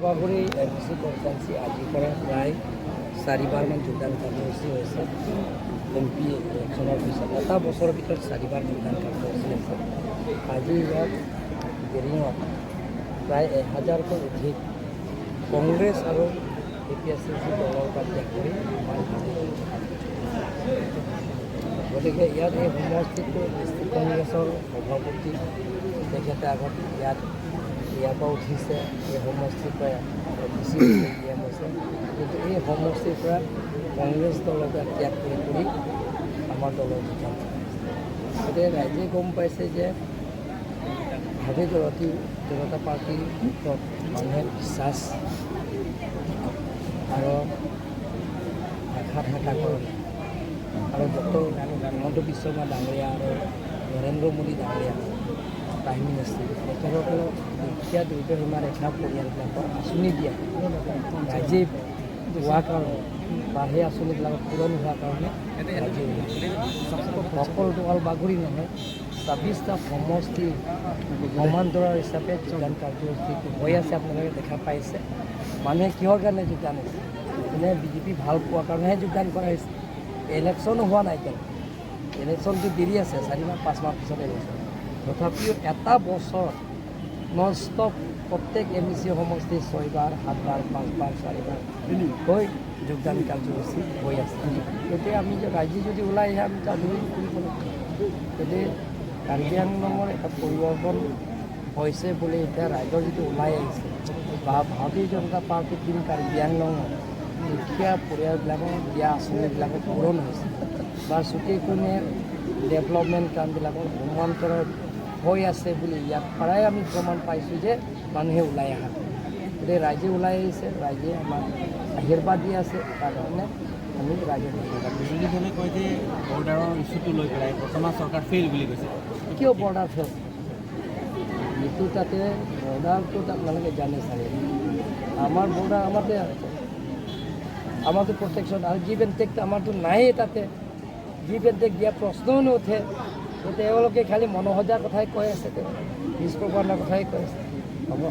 বাগৰি M C constituency আজিৰ পৰা প্ৰায় চাৰিবাৰমান যোগদান কাৰ্যসূচী হৈছে। এম পি ইলেকশ্যনৰ পিছত এটা বছৰৰ ভিতৰত চাৰিবাৰ যোগদান কাৰ্যসূচী আছে। আজি ইয়াত গেৰিঙত প্ৰায় 1000তকৈ অধিক কংগ্ৰেছ আৰু এ পি এছ চি দলৰ পৰা ত্যাগ কৰি আমাৰ। গতিকে ইয়াত এই সমষ্টিটো ডিষ্ট্ৰিক্ট কংগ্ৰেছৰ সভাপতি তেখেতে আগত ইয়াৰ পৰা উঠিছে, এই সমষ্টিৰ পৰা ডি চি হৈছে, ডি এম হৈছে। কিন্তু এই সমষ্টিৰ পৰা কংগ্ৰেছ দলৰ পৰা ত্যাগ কৰি কৰি আমাৰ দলৰ যোগদান কৰিছে। গতিকে ৰাইজে গম পাইছে যে ভাৰতীয় জনতা পাৰ্টীৰ ওপৰত মানুহে বিশ্বাস আৰু আশা থকা কাৰণে আৰু ডক্টৰ হিমন্ত বিশ্ব শৰ্মা ডাঙৰীয়া আৰু নৰেন্দ্ৰ মোদী ডাঙৰীয়া, প্ৰাইম মিনিষ্টাৰ, তেখেতসকলক দুখীয়া দৰিদ্ৰ সীমা ৰেখা পৰিয়ালবিলাকৰ আঁচনি দিয়া ৰাইজে পোৱাৰ কাৰণে বা সেই আঁচনিবিলাক পূৰণ হোৱাৰ কাৰণে ৰাইজে ওলাইছে। অকল অকল বাগৰি নহয়, 26টা সমষ্টি সমান্তৰাল হিচাপে যোগদান কাৰ্যসূচীটো হৈ আছে। আপোনালোকে দেখা পাইছে। মানুহে কিহৰ কাৰণে যোগদান হৈছে? কোনে বিজেপি ভাল পোৱাৰ কাৰণেহে যোগদান কৰা হৈছে। ইলেকশ্যনো হোৱা নাই এতিয়া, ইলেকশ্যনটো দেৰি আছে, 4 মাহ 5 মাহ পিছত ইলেকশ্যন। তথাপিও এটা বছৰত নন ষ্টপ প্ৰত্যেক এম চি সমষ্টি ছয়বাৰ, সাতবাৰ, পাঁচবাৰ, চাৰিবাৰ হৈ যোগদান কাৰ্যসূচী হৈ আছে। গতিকে আমি যে ৰাইজে যদি ওলাই আহে, আমি আদৰি কৰিব লাগিব। গতিকে কাৰ্বি আংলঙৰ এটা পৰিৱৰ্তন হৈছে বুলি এতিয়া ৰাইজৰ যিটো ওলাই আহিছে বা ভাৰতীয় জনতা পাৰ্টী টিম কাৰ্বি আংলঙৰ দুখীয়া পৰিয়ালবিলাকক দিয়া আঁচনিবিলাকৰ পূৰণ হৈছে বা চুকে কোণে ডেভেলপমেণ্ট কামবিলাকৰ সমান্তৰাল হৈ আছে বুলি ইয়াত পৰাই আমি প্ৰমাণ পাইছোঁ যে মানুহে ওলাই অহা। গতিকে ৰাইজে ওলাই আহিছে, ৰাইজে আমাক আশীৰ্বাদ দি আছে, তাৰ কাৰণে আমি ৰাইজক ধন্যবাদ দিছোঁ। বিৰোধী দলে কয় যে বৰ্ডাৰৰ ইছ্যুটো লৈ পেলাই বৰ্তমান চৰকাৰ ফেইল বুলি কৈছে। কিয় বৰ্ডাৰ ফেইল? যিটো তাতে বৰ্ডাৰটোত আপোনালোকে জানে চাগে, আমাৰ বৰ্ডাৰ আমাতে আছে, আমাৰতো প্ৰটেকশ্যন আৰু গিভ এণ্ড টেক আমাৰতো নায়েই। তাতে গিভ এণ্ড টেক দিয়া প্ৰশ্নও নুঠে। তো তেওঁলোকে খালি মনোসজা কথাই কৈ আছে, তেওঁ মিছ প্ৰপাগাণ্ডাৰ কথাই কৈ আছে। হ'ব।